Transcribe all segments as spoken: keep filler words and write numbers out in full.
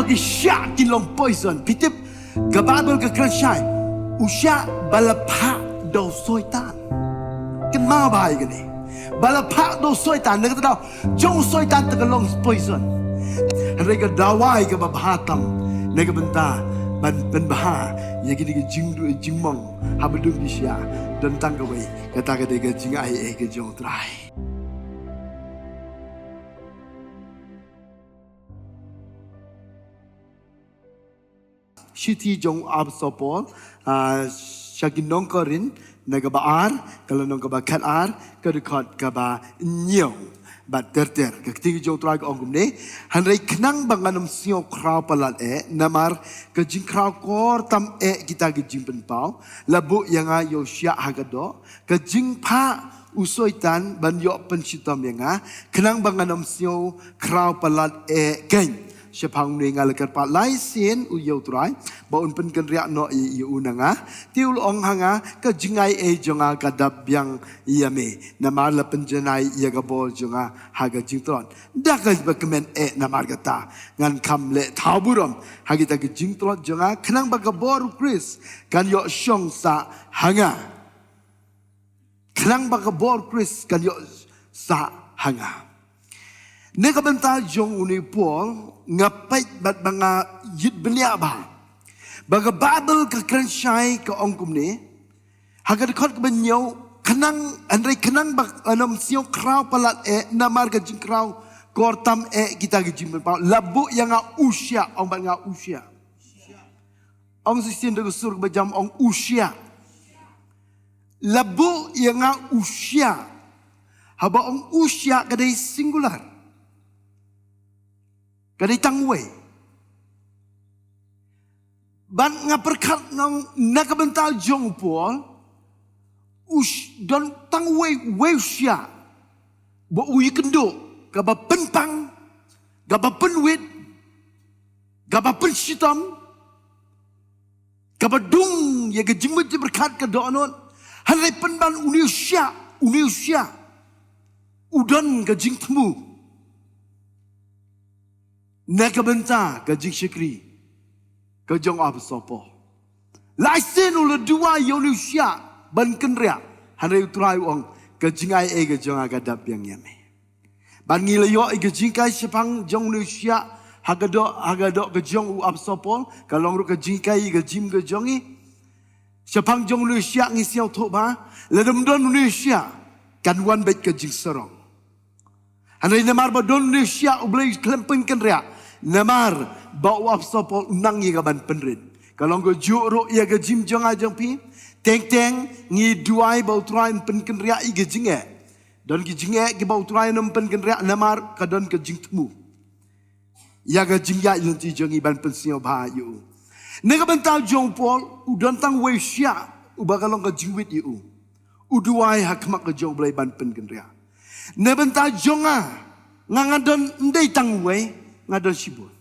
Ki shiah ki long poison. Phi tip, ka Baibl ka kren shai, u shiah ba la phah da u Soitan. Kynmaw bha ïa kane. Ba la phah da u Soitan, na kata ka daw jong u Soitan te ka long poison. Hynrei ka dawai kaba bha tam na ka bynta ban pynbha ïa kine ki jingduh jingmong haba dung ki shiah, don tang kawei, kata ka dei ka jingaiei ka jong u Trai. Shithi jong u Apostol Paul, ah, sha ki nong Korinth, na kaba ar, ka lynnong kaba khat ar, ka dkhot kaba hynñiew bad ter ter. Ka ktien ka jong u Trai ka ong kumne: Hynrei khnang ba ngan ym sngew khraw palat eh, namar ka jingkhraw kor tam eh kita ki jingpynpaw, la buh ïa nga ïoh shiah ha ka doh, ka jingphah u Soitan ban ïoh pynshitom ïa nga, khnang ba ngan ym sngew khraw palat eh keiñ. Shaphang une nga la kyrpad lai sien ïa u Trai ba un pynkynriah noh ïa u na nga. Te u la ong ha nga: Ka jingaiei jong nga ka dap biang ïa me, namar la pynjanai ïa ka bor jong nga ha ka jingtlot. Da kaba kmen eh namar kata, ngan kham leh thaw burom ha kita ki jingtlot jong nga, khnang ba ka bor u Khrist kan ïoh shong sah ha nga. Khnang ba ka bor Khrist kan ïoh sah ha nga. Na ka bynta jong une u Paul, nga peit bad ba nga ïit bniah bha ba ka Baibl ka kren shai ka ong kumne, ha ka dkhot kaba hynñiew: Khnang, hynrei khnang ba ngan ym sngew khraw palat eh, namar ka jingkhraw kor tam eh kita ki jingpynpaw, la buh ïa nga u shiah. Ong bad nga u shiah. Ong shisien da ka sur kaba jam, ong u shiah. La buh ïa nga u shiah. Haba ong u shiah ka dei singular. Ka dei tang uwei. Bad nga pyrkhat nang na ka bynta jong u Paul, u sh-, don tang uwei, uwei u shiah ba u ïakynduh, kaba pynpang, kaba pynwit, kaba pynshitom, kaba dung ïa ka jingmut jingpyrkhat ka dohnud. Hynrei pynban une u shiah, une u shiah u don ka jingthmu na ka bynta ka jingshakri ka jong u Apostol Paul. Lai sien u la duwai ïa une u shiah ban kynriah, hynrei u Trai u ong: Ka jingaiei ka jong nga ka dap biang ïa me. Bad ngi la ïoh ïa ka jinghikai shaphang jong une u shiah ha ka doh, ha ka doh ka jong u Apostol Paul, ka long ruh ka jinghikai ïa ka jingim ka jong ngi. Shaphang jong une u shiah ngi sngewthuh ba lada ym don une u shiah, kan wan beit ka jingsarong. Hynrei namar ba don une u shiah, U Blei u khlem pynkynriah, namar ba u Apostol Paul u nang ïa ka ban pynrit. Ka long kajuh ruh ïa ka jingim jong nga jong phi. Teng teng ngi duwai ba u Trai un pynkynriah ïa ka jingeh. Don ki jingeh kiba u Trai un pynkynriah namar ka don ka jingthmu ïa ka jingïaid lynti jong ngi ban pynsngewbha ïa u. Na ka bynta jong u Paul, u don tang uwei u shiah uba ka long ka jingwit ïa u. U duwai ha khmat ka jong U Blei ban pynkynriah. Na ka bynta jong nga, nga, nga don, ym dei tang uwei, nga don shibun.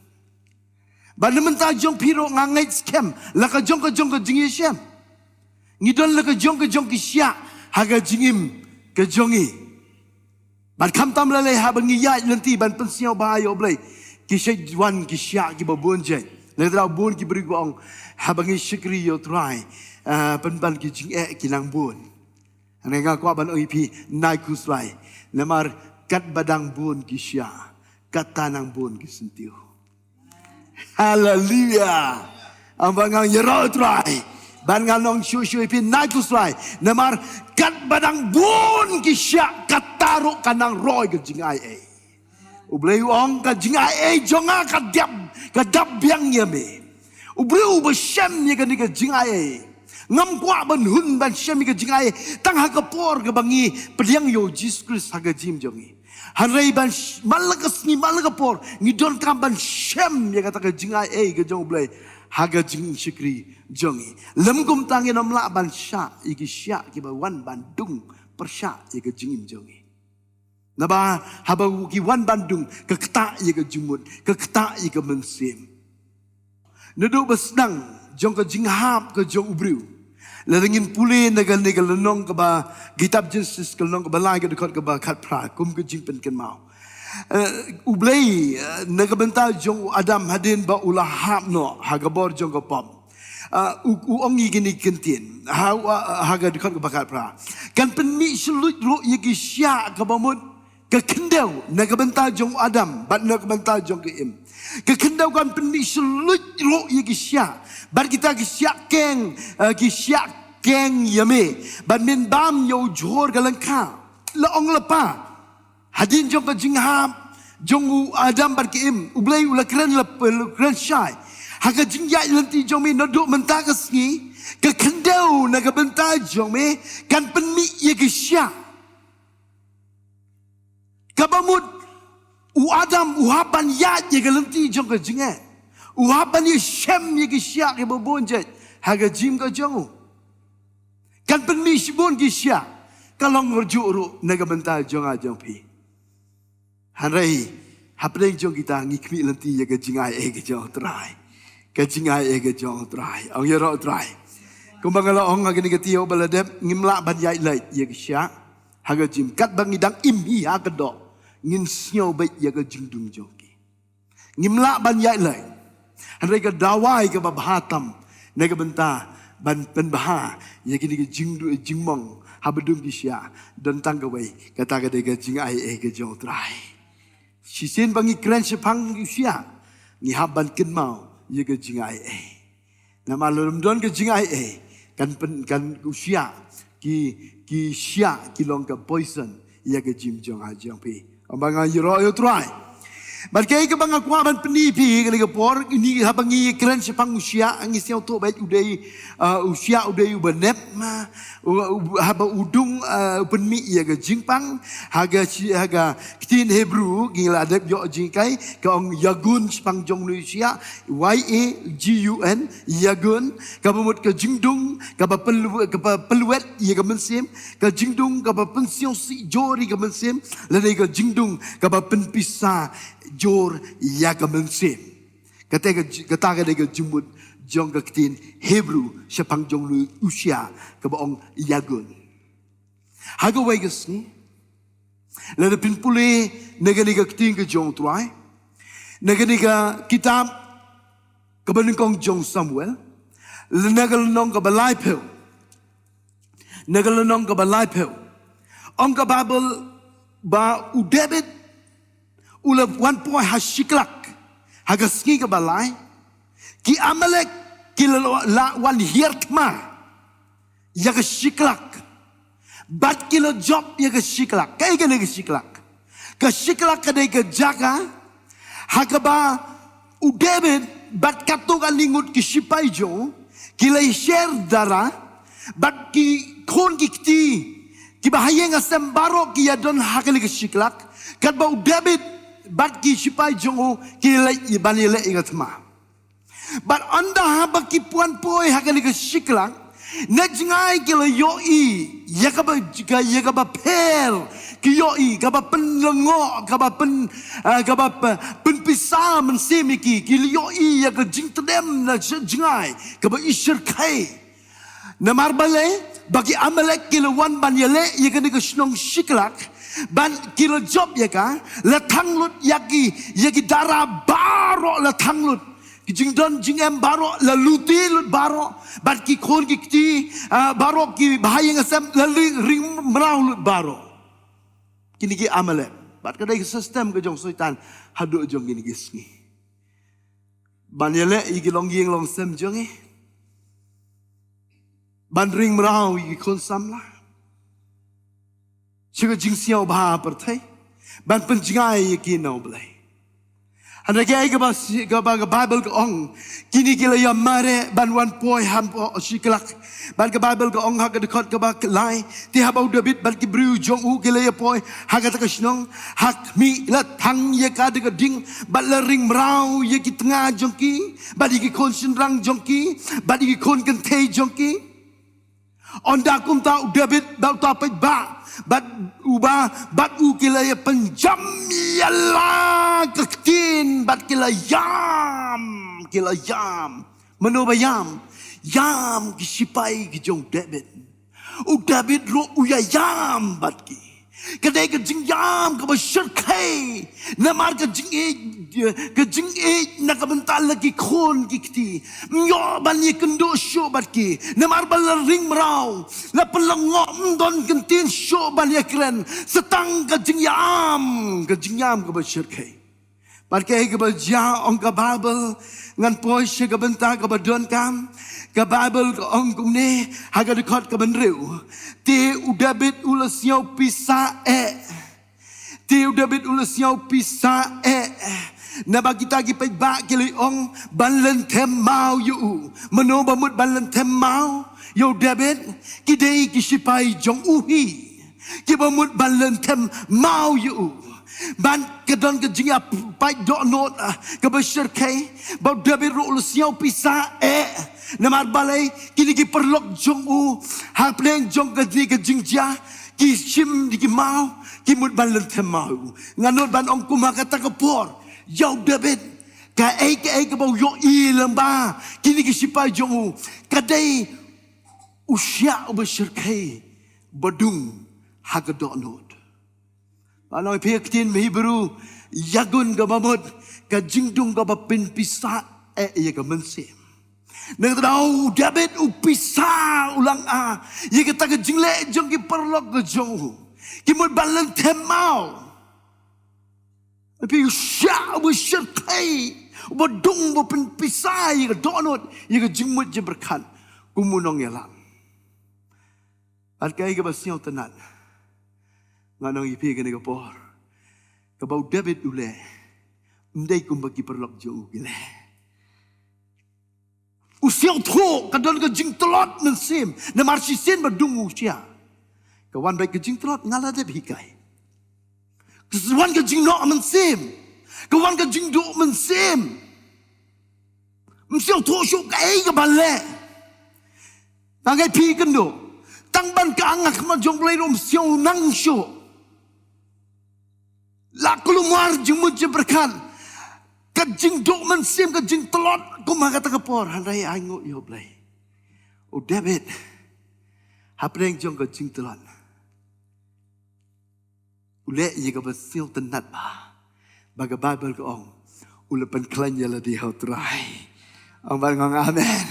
Bad na ka bynta jong phi ruh nga ngeit skhem, la ka jong ka jong ka jingïashem. Ngi don la ka jong ka jong ki shiah ha ka jingim ka jong ngi. Bad khamtam lei lei haba ngi ïaid lynti ban pynsngewbha ïa U Blei, ki shait wan ki shiah kiba bun jait. Lada bun ki briew ba ong, haba ngi shakri ïa U Trai, eh, pynban ki jingeh ki nang bun. Hynrei nga kwah ban ong ïa phi, nai khuslai. Namar katba dang bun ki shiah, katta nang bun ki syntiew. Haleluya. Amba nga ïaroh Trai. Ban nga ong shuh shuh ïa phi, nai khuslai. Namar katba dang bun ki shiah, katta ruh ka nang roi ka jingaiei. U Blei u ong, ka jingaiei jong nga ka dap, ka dap biang ïa me. U briew uba shem ïa kane ka jingaiei, ngam kwah ban hun ban shem ïa ka jingaiei tang ha ka por kaba ngi pdiang ïa U Jisu Khrist ha ka jingim jong ngi. Hynrei ban sh-, man la ka sngi, man la ka por, ngi donkam ban shem ïa kata ka jingaiei ka jong U Blei ha ka jingshakri jong ngi. Lym kumta ngin ym lah ban shah ïa ki shiah kiba wan ban dung pyrshah ïa ka jingim jong ngi. Naba haba ki wan ban dung, ka ktah ïa ka jingmut, ka ktah ïa ka mynsiem. Naduh ba sdang jong ka jinghap ka jong u briew. Lada ngin pule na kane ka lynnong kaba, kitab Genesis ka lynnong kaba lai ka dkhot kaba khatphra, kum ka jingpynkynmaw. Eh, U Blei, eh, na ka bynta jong u Adam hadien ba u la hap noh ha ka bor jong ka pop. Eh, u, u ong ïa kine ki ktien. Ha, ha, ha ka dkhot kaba khatphra. Kan pynmih shluit ruh ïa ki shiah kaba mut ka khyndew na ka bynta jong u Adam, bad na ka bynta jong ka Im. Ka khyndew kan pynmih shluit ruh ïa ki shiah. Bad kita ki shiah keng, eh, ki shiah keng ïa me. Bad men bam ïa u jhur ka lyngkha. La ong lypa. Hadien jong ka jinghap jong u Adam bad ka Im, U Blei u la kren la, la kren shai. Ha ka jingïaid lynti jong me naduh mynta ka sngi, ka khyndew na ka bynta jong me kan pynmih ïa ki shiah. Kaba mut u Adam u hap ban ïaid ïa ka lynti jong ka jingeh. U hap ban ïashem ïa ki shiah kiba bun jait ha ka jingim ka jong u. Kan pynmih shibun ki shiah, ka long marjuh ruh na ka bynta jong nga jong phi. Hynrei hapdeng jong kita ngi khmih lynti ïa ka jingai ei ka jong u Trai. Ka jingai ei ka jong u Trai. Ong ïaroh u Trai. Kumba nga la ong ha kane ka taïew ba la dep, ngim lah ban ïaid lait ïa ki shiah ha ka jingim. Katba ngi dang im hi ha ka doh, ngin sngew beit ïa ka jingdum jong ki. Ngim lah ban ïaid lait. Hynrei ka dawai kaba bha tam na ka bynta ban pynbha ïa kine ki jingdu, jingmong haba dum ki shiah, don tang kawei, kata ka dei ka jingai ei ka jong u Trai. Shisien ba ngi kren shaphang u shiah, ngi hap ban kynmaw ïa ka jingai ei. Namar lada ym don ka jingai ei, kan pyn, kan u shiah, ki, ki shiah ki long ka poison ïa ka jingim jong nga jong phi. Ong ba nga ïaroh ïa u Trai. Bad kaei kaba nga kwah ban pyni phi kane ka por, ini haba ngi kren shaphang u shiah, ngi sngewthuh beit u dei, uh, u shiah u dei uba nep, ma, u, u, haba u dung, uh, u pynmih ïa ka jingpang, ha ka shi-, ha ka ktien Hebrew, ngi la dep ïoh jinghikai, ka ong yagun shaphang jong u shiah, Y A G U N, yagun, kaba mut ka jingdung, kaba pynlw-, kaba pynlwet ïa ka mynsiem, ka jingdung, kaba pynsngewsih jur ïa ka mynsiem, lane ka jingdung, kaba pynpisa jur ïa ka mynsiem. Kata ka ji-, kata ka dei ka jingmut jong ka ktien Hebrew, shaphang jong u shiah, kaba ong yagun. Ha kawei ka sngi, lada phin pule na kane ka ktien ka jong u Trai, na kane ka kitab kaba nyngkong jong u Samuel, na ka lynnong kaba laiphew, na ka lynnong kaba laiphew, ong ka Baibl ba u David u la wan poi ha Shiklak ha ka sngi kaba lai, ki Amalek ki la, la wan hiar thma ïa ka Shiklak. Bad ki la jop ïa ka Shiklak. Kaei kane ka Shiklak? Ka Shiklak ka dei ka jaka ha kaba u David bad katto katne ngut ki shipai jong u ki la sher dara, bad ki khun ki kti kiba ha ïing ha sem baroh ki ïadon ha kane ka Shiklak, katba u David bad ki shipai jong u ki leit ban ïaleh ïa ka thma. Bad ynda haba ki wan poi ha kane ka Shiklak, na jngai ki la ïohi ïa kaba, ïa kaba pher, ki ïohi kaba pynlyngngoh, kaba pyn, ah, kaba p-, pynpisa mynsiem ïa ki, ki la ïohi ïa ka jingtdem na jngai kaba ishyrkhei. Namar balei? Ba ki Amalek ki la wan ban ïaleh ïa kane ka shnong Shiklak, bad ki la jop ïa ka, la thang lut ïa ki, ïa ki dara baroh la thang lut. Ki jingdon jingem baroh la luti lut baroh, bad ki khun ki kti, ah, baroh kiba ha ïing ha sem la ri-, ring mraw lut baroh. Kine ki Amalek. Bad ka dei ka system ka jong u Soitan haduh jong kine ki sngi. Ban ïaleh ïa ki longïing longsem jong ngi. Ban ring mraw ïa ki khun samla. Sha ka jingsngewbha pyrthei. Ban pynjngai ïa ki na U Blei. Hynrei kaei kaba, kaba ka Baibl ka ong. Kine ki la ïa mareh ban wan poi hapoh Shiklak. Bad ka Baibl ka ong ha ka dkhot kaba lai. Te haba u David bad ki briew jong u ki la ïa poi ha kata ka shnong, ha khmih la thang ïa ka da ka ding, bad la ring mraw ïa ki tnga jong ki, bad ïa ki khun shynrang jong ki, bad ïa ki khun kynthei jong ki. Ynda kumta u David bad uta u paidbah, bad uba, bad u ki la ïa pynjam ïa la ka ktien, bad ki la ïam, ki la ïam. Mano ba ïam? Ïam ki shipai ki jong u David. U David ruh u ïa ïam bad ki. Ka dei ka jingïam kaba shyrkhei. Namar ka jingïeit, ka jingïeit na ka bynta la ki khun ki kti. Ym ïoh ban ïakynduh shuh bad ki. Namar ba la ring mraw, la pynlyngngoh, ym don kyntien shuh ban ïakren. Sa tang ka jingïam, ka jingïam kaba shyrkhei. Bad kaei kaba jia, ong ka Baibl, ngan poi sha ka bynta kaba donkam. Ka Baibl ka ong kumne, ha ka dkhot kaba hynriew. Te u Dabid u la sngew pisa eh. Te u Dabid u la sngew pisa eh. Naba kita ki paidbah ki la ong ban lynthem maw ïa u. Mano ba mut ban lynthem maw ïa u Dabid? Ki dei ki shipai jong u hi. Kiba mut ban lynthem maw ïa u. Bad ka don ka jingïapait dohnud, ah, kaba shyrkhei. Ba u Dabid ruh u la sngew pisa eh. Namar balei? Kine ki paralok jong u, hapdeng jong kane ka jingjia, ki shim da ki maw, ki mut ban lynthem maw ïa u. Nga nud ban ong kum ha kata ka por ïa u Dabid, kaei kaei kaba u ïohi lyngba kine ki shipai jong u, ka dei u shiah uba shyrkhei, ba dung ha ka dohnud. Ba long ïa phi, ka ktien Hebru, ïagun kaba mut ka jingdung kaba pynpisa eh ïa ka mynsiem. Na kata ka daw u Dabid u pisa, u la nga ïa kata ka jingleh jong ki paralok ka jong u. Ki mut ban lynthem maw. Ïa phi, u shiah uba shyrkhei, uba dung, uba pynpisa ïa ka dohnud, ïa ka jingmut jingpyrkhat, kum u nongïalam. Bad kaei kaba sngewtynnat, ngan ong ïa phi kane ka por, kaba u Dabid u leh, ym dei kumba ki paralok jong u ki leh. U sngewthuh ka don ka jingtlot mynsiem, namar shisien ba dung u shiah. Ka wan bad ka jingtlot, nga la dep hikai. Ka wan ka jingnoh mynsiem, ka wan ka jingduh mynsiem. Ym sngewthuh shuh kaei kaban leh. Nga ai phi kynduh, tang ban kang ha khmat jong U Blei ruh ym sngew nang shuh. La kulmar jingmut jingpyrkhat, ka jingduh mynsiem, ka jingtlot, kum ha kata ka por, hynrei ainguh ïa U Blei. U Dabid, hapdeng jong ka jingtlot, u leh ïa kaba sngewtynnat bha. Ba ka Baibl ka ong, u la pynkhlaiñ ïa lade ha U Trai. Ong bad nga ong amen.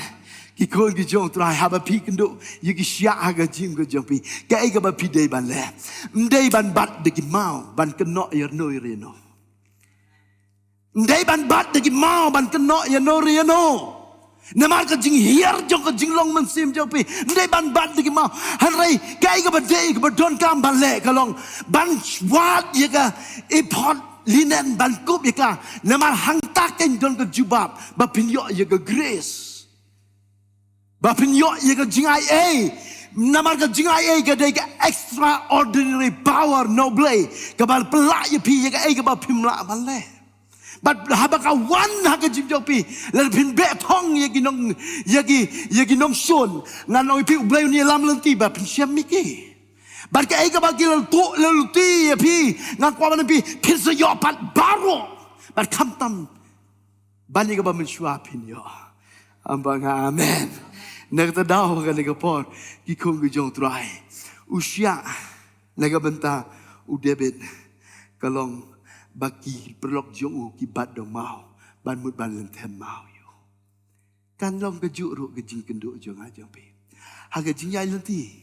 Ki khun ki jong U Trai, haba phi kynduh ïa ki shiah ha ka jingim ka jong phi, kaei kaba phi dei ban leh? Ym dei ban bat da ki maw ban kynnoh ïano ïano. Ym dei ban bat da ki maw ban kynnoh ïano ïano. Namar ka jinghiar jong ka jinglong mynsiem jong phi, ym dei ban bat da ki maw. Hynrei kaei kaba dei, kaba donkam ban leh ka long ban wad ïa ka ephod linen, ban kup ïa ka. Namar hangta kan don ka jubab ba phin ïoh ïa ka grace, ba phin ïoh ïa ka jingaiei. Namar ka jingaiei ka dei ka extraordinary power na U Blei, kaba pynlah ïa phi ïa kaei kaba phim lah ban leh. Bad haba ka wan ha ka jingim jong phi, lada phin beh thong ïa ki nong, ïa ki, ïa ki nongshun, ngan ong ïa phi, U Blei un ïalam lynti ba phin shem ïa ki. Bad kaei kaba ki la tuh la luti ïa phi, nga kwah ban ong ïa phi, phin sa ïoh pat baroh. Bad khamtam ban ïa kaba mynshuwa phin ïoh. Ong bad nga amen. Na kata ka daw, kane ka por, ki khun ki jong U Trai, u shiah na ka bynta u Dabid ka long ba ki paralok jong u ki bat da u maw ban mut ban lynthem maw ïa u. Kan long kajuh ruh ka jingkynduh jong nga jong phi ha ka jingïaid lynti.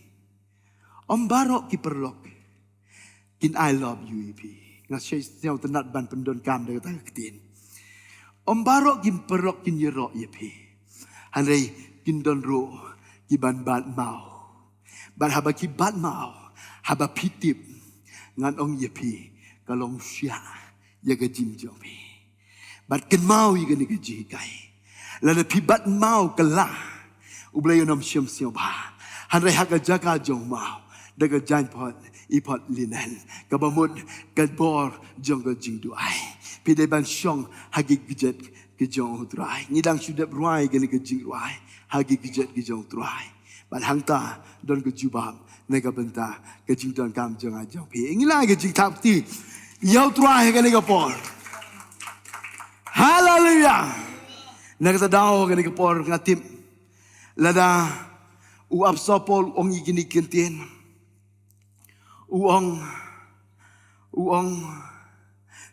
Ym baroh ki paralok kin "I love you" ïa phi. Nga sngewtynnat ban pyndonkam da kata ka ktien. Ym baroh ki paralok kin ïaroh ïa phi. Hynrei kin don ruh kiban bat maw. Bad haba ki bat maw, haba phi tip, ngan ong ïa phi, ka long shiah ïa ka jingim jong phi. Bad kynmaw ïa kane ka jinghikai. Lada phi bat maw kylla, U Blei un ym shym sngewbha. Hynrei ha ka jaka jong maw, da ka jaiñphod, ephod linen, kaba mut ka bor jong ka jingduwai, phi dei ban shong ha ki kjat ki jong U Trai. Ngi dang shu dep rwai kane ka jingrwai, ha ki kjat ki jong U Trai. Bad hangta don ka jubab na ka bynta ka jingdonkam jong nga jong phi. Ngi la ai ka jingthap kti ïa U Trai ha kane ka por. Haleluya. Na kata ka daw, ha kane ka por, nga tip lada u apostol Paul u ong ïa kine ki ktien, u ong, U ong,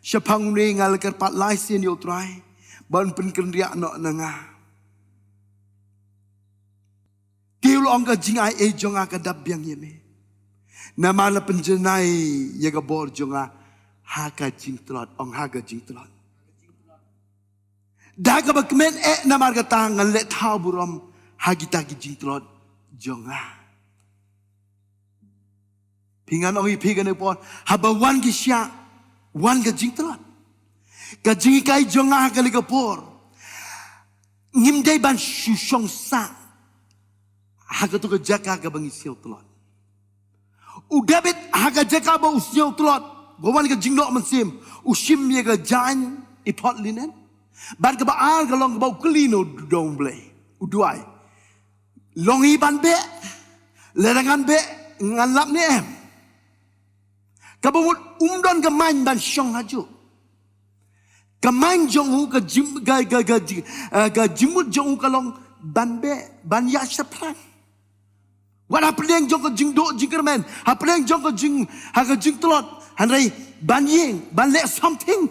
shaphang une nga la kyrpad lai sien ïa u Trai ban pynkynriah noh na nga. Te u la ong, ka jingai ei jong nga ka dap biang ïa me, namar la pynjanai ïa ka bor jong nga ha ka jingtlot. Ong, ha ka jingtlot. Da kaba kmen eh, namar kata ngan leh thaw burom ha kita ki jingtlot jong nga. Phi, ngan ong ïa phi kane por, haba wan ki shiah, wan ka jingtlot. Ka jinghikai jong nga ha kane ka por, ngim dei ban shu shong sah ha kato ka jaka kaba ngi sngew tlot. U David ha ka jaka ba u sngew tlot, ba wan ka jingnoh mynsiem, u shim ïa ka jaiñ ephod linen. Bad kaba ar ka long kaba u kylli na u dong Blei, u duwai, long hi ban beh? Lada ngan beh, ngan lap ne em? Kaba mut um don ka main ban shong hajuh. Ka main jong u, ka jing, ka, ka, ka, jing, eh, ka jingmut jong u ka long ban beh, ban ïaid shaphrang. Wat hapdeng jong ka jingduh jingkyrmen, hapdeng jong ka jing, ha ka jingtlot, hynrei ban ïeng, ban leh something.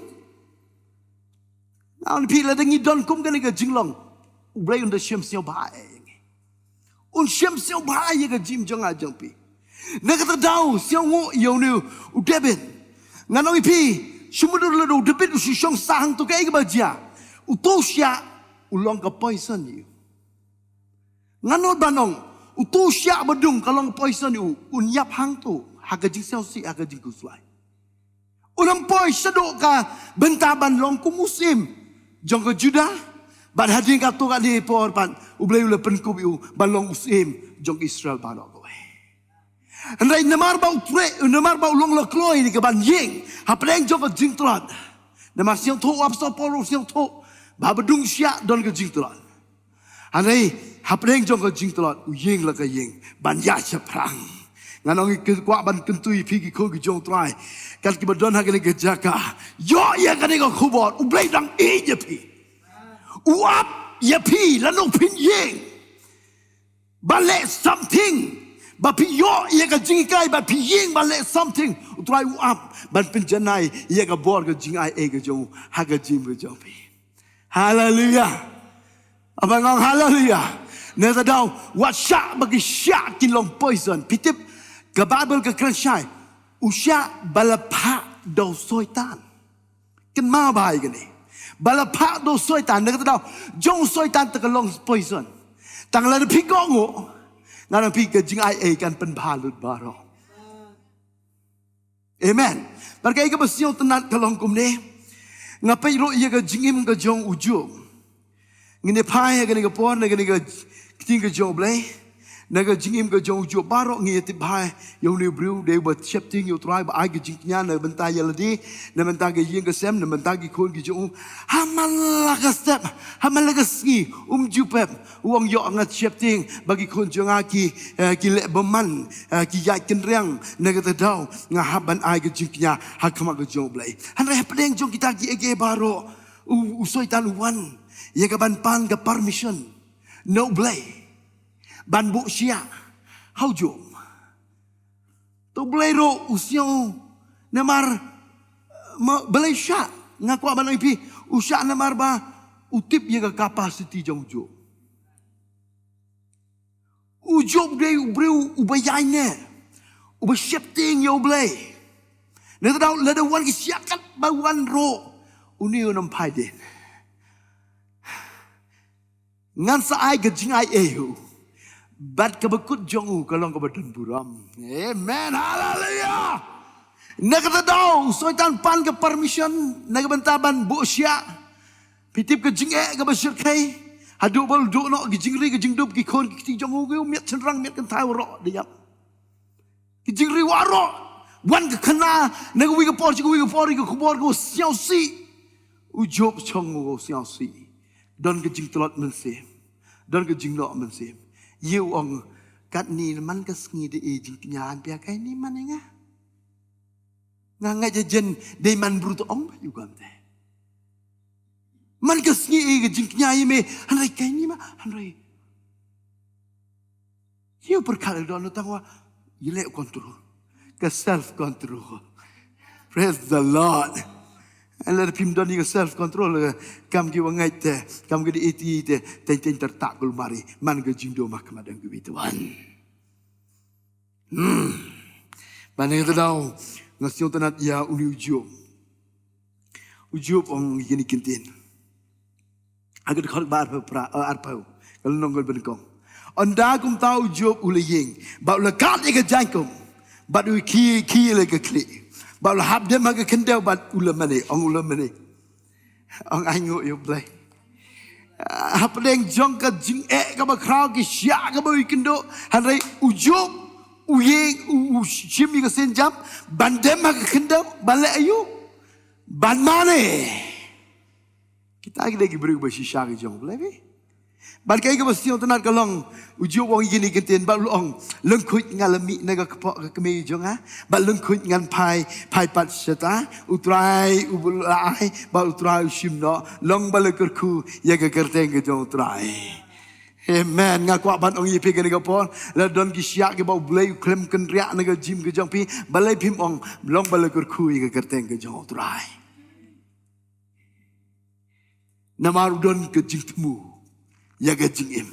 Nga ong ïa phi, lada ngi don kum kane ka jinglong, U Blei un da shem sngewbha eh ïa ngi. Un shem sngewbha ïa ka jingim jong nga jong phi. Na kata ka daw, sngewnguh ïa une u David. Ngan ong ïa phi, shu mutdur lada u David u shu shong sah hangto, kaei kaba jia? Uto u shiah u long ka poison ïa u. Ngan nud ban ong, uto u shiah ba dung ka long poison ïa u, un ïap hangto ha ka jingsngewsih, ha ka jingkhuslai. Un ym poi shaduh ka bynta ban long kum u syiem jong ka Judah. Bad hadien katto katne por pat U Blei u la pynkup ïa u ban long u syiem jong Israel baroh kawei. Hynrei namar ba u treh, namar ba u long la kloi ïa ka ban ïeng hapdeng jong ka jingtlot. Namar sngewthuh, u apostol Paul u sngewthuh ba haba dung shiah don ka jingtlot. Hynrei hapdeng jong ka jingtlot u ïeng la ka ïeng ban ïaid shaphrang. Ngan ong, ngi kwah ban kyntu ïa phi ki khun ki jong u Trai, kat kiba don ha kane ka jaka, ïoh ïa kane ka khubor, U Blei dang ïeit ïa phi. U ap ïa phi lano phin ïeng ban leh something. Ba phi ïoh ïa ka jinghikai, ba phi ïeng ban leh something, U Trai u ap ban pynjanai ïa ka bor ka jingai ei ka jong u ha ka jingim ka jong phi. Haleluia. Haba nga ong haleluia, na kata ka daw, wat shah ba ki shiah kin long poison. Phi tip, ka Baibl ka kren shai, u shiah ba la phah da u Soitan. Kynmaw bha ïa kane. Ba la phah da u Soitan, na kata ka daw, jong u Soitan te ka long poison. Tang lada phi kohnguh, ngan ong ïa phi, ka jingai ei kan pynbha lut baroh. Amen. Bad kaei kaba sngewtynnat ka long kumne. Nga peit ruh ïa ka jingim ka jong u Job. Ngin ïa phai ha kane ka por na kane ka ktien ka jong U Blei. Na ka jingim ka jong u Job, baroh ngi ïa tip bha ïa une u briew, dei uba sheptieng ïa u Trai, ba ai ka jingkñia na ka bynta ïa lade, na ka bynta ka ïing ka sem, na ka bynta ki khun ki jong u. Ha man la ka step, ha man la ka sngi, um ju pep. U ong, ïoh, nga sheptieng ba ki khun jong nga ki, eh, ki leh bymman, eh, ki ïaid kynriang, na kata ka daw nga hap ban ai ka jingkñia ha khmat ka jong U Blei. Hynrei hapdeng jong kita kiei kiei baroh, u, u Soitan u wan ïa ka ban pan ka permission na U Blei ban buh shiah ha u Job. To U Blei ruh u sngew namar, ma, balei u shiah? Nga kwah ban ong ïa phi, u shiah namar ba u tip ïa ka capacity jong u Job. U Job dei u briew uba ïaineh, uba sheptieng ïa U Blei. Na kata ka daw lada wan ki shiah katba wan ruh, une un ym phai dien. Ngan sa ai ka jingai ei ïa u, bad kaba kut jong u ka long kaba don burom. Amen. Haleluia. Na kata ka daw u Soitan pan ka permission na ka bynta ban buh shiah. Phi tip ka jingeh kaba shyrkhei, haduh ba u duh noh, ki jingri, ki jingdup, ki khun ki kti jong u, ki miat shynrang miat kynthai waroh da ïap. Ki jingri waroh. Wan ka khana na kawei ka por sha kawei ka por, ïa ka khubor kaba sngewsih. U Job shong u sngewsih. Don ka jingtlot mynsiem, don ka jingnoh mynsiem. Ïa u ong, katne man ka sngi da i jingkñia, hynrei kaei ne man ïa nga? Nga ngeit ïa jen dei man briew to ong ba ïa u kam te. Man ka sngi i ka jingkñia ïa me, hynrei kaei ne ma, hynrei ïa u pyrkhat ïa u don tang wa ïa leh control. Ka self control. Praise the Lord. Lada phim don ïa ka self control, kam ki wangait te, kam ki di iti te, teng teng ter tak kulmari, man ka jingdum ha khmat jong kiwei pat. Hmm. Ban ïa kata daw, nga sngewtynnat ïa une u Job. U Job u ong ïa kine ki ktien. Ha ka dkhot ba arphew phra, eh, arphew. Ka lynnong kaba nyngkong. Ynda kumta u Job u la ïeng, bad u la kat ïa ka jaiñkum, bad u khie, khie ïa la ka khlieh, bad u la hap dem ha ka khyndew, bad u la mane, ong u la mane. Ong ainguh ïa U Blei. Ah, hapdeng jong ka jingeh kaba khraw, ki shiah kaba u ïakynduh, hynrei u Job u ïeng, u, u shim ïa ka sienjam ban dem ha ka khyndew, ban leh aïu? Ban mane. Kita ki dei ki briew ba shisha ki jong U Blei, phi. Bad kaei kaba sngewtynnat ka long, u Job u ong ïa kine ki ktien, bad u ong, lyngkhuid nga la mih na ka kpoh ka kmie jong nga, bad lyngkhuid ngan phai, phai pat shata, U Trai u ba la ai, bad U Trai u shim noh, long ba la kyrkhu ïa ka kyrteng ka jong U Trai. Amen. Nga kwah ban ong ïa phi kane ka por, la don ki shiah kiba U Blei u khlem kynriah na ka jingim ka jong phi, balei phim ong, long ba la kyrkhu ïa ka kyrteng ka jong U Trai. Namar u don ka jingthmu ïa ka jingim.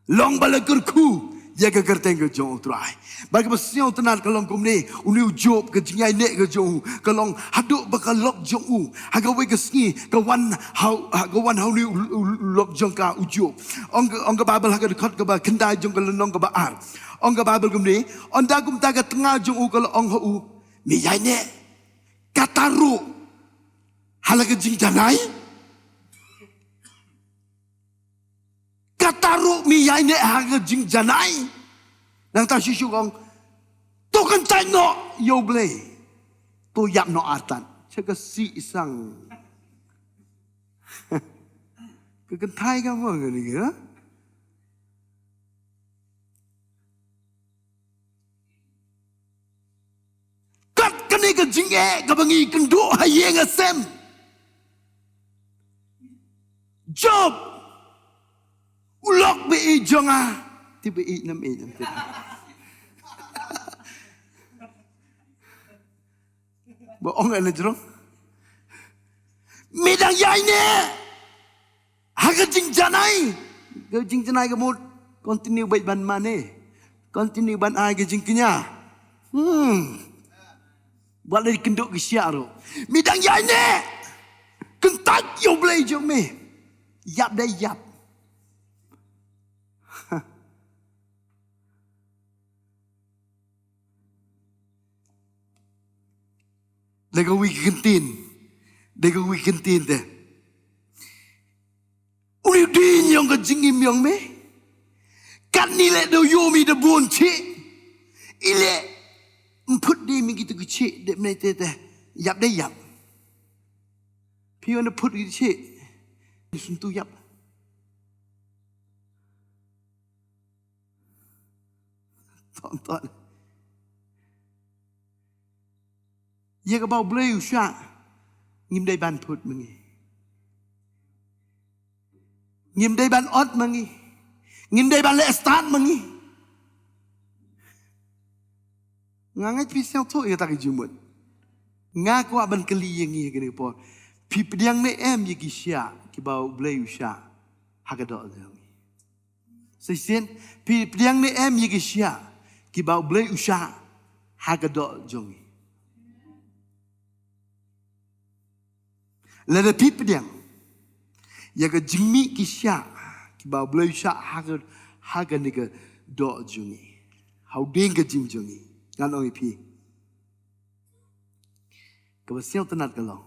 Long ba la kyrkhu ïa ka kyrteng ka jong U Trai. Bad kaba sngewtynnat ka long kumne, une u Job, ka jingïaineh ka jong u ka long haduh ba ka lok jong u, ha kawei ka sngi ka wan ha, ha ka wan ha une u, u, u lok jong ka u Job. Ong ka, ong ka Baibl ha ka dkhot kaba khyndai jong ka lynnong kaba ar. Ong ka Baibl kumne, ynda kumta ka tnga jong u ka la ong ha u, me ïaineh. Kata ruh ha la ka jingjanai. Kata ruh me ïaineh ha ka jingjanai. Nangta shisha u ong, to kyntait noh ïa U Blei. To ïap noh artat. Sha ka sih sang. Ka kynthai ka mo kane ka. Kat kane ka jingeh kaba ngi kynduh ha ïing ha sem. Job. U lok ba ïeit jong nga. Te ba ïeit nam ïeit nam te. Ba ong ana jrong. Me dang ïaineh ha ka jingjanai. Ka jingjanai ka mut continue bad ban mane. Continue ban ai ka jingkñia. Hmm. Wat la kynduh ki shiah ruh. Me dang ïaineh. Kyntait ïa U Blei jong me. Ïap dei ïap. Da kawei ka ktien. Da kawei ka ktien te. Une u dieng jong ka jingim jong me. Katne leh da u ïoh me da bun chih. I leh ym phut de me kito ki chih de me te te. Ïap de ïap. Phi wan da phut ki chih. Ni sun tu ïap. Ton ton. Ïa kaba U Blei u shah. Ngim dei ban phut ma ngi. Ngim dei ban ot ma ngi. Ngim dei ban leh stad ma ngi. Nga ngeit phi sngewthuh ïa kata ka jingmut. Nga kwah ban kylli ïa ngi ha kane ka por. Phi pdiang ne em ïa ki shiah kiba U Blei u shah ha ka doh jong ngi. Shisien, phi pdiang ne em ïa ki shiah kiba U Blei u shah ha ka doh jong ngi. Lada phi pdiang ïa ka jingmih ki shiah kiba U Blei u shah ha ka, ha kane ka doh jong ngi. Ha u dieng ka jingim jong ngi. Ngan ong ïa phi. Kaba sngewtynnat ka long.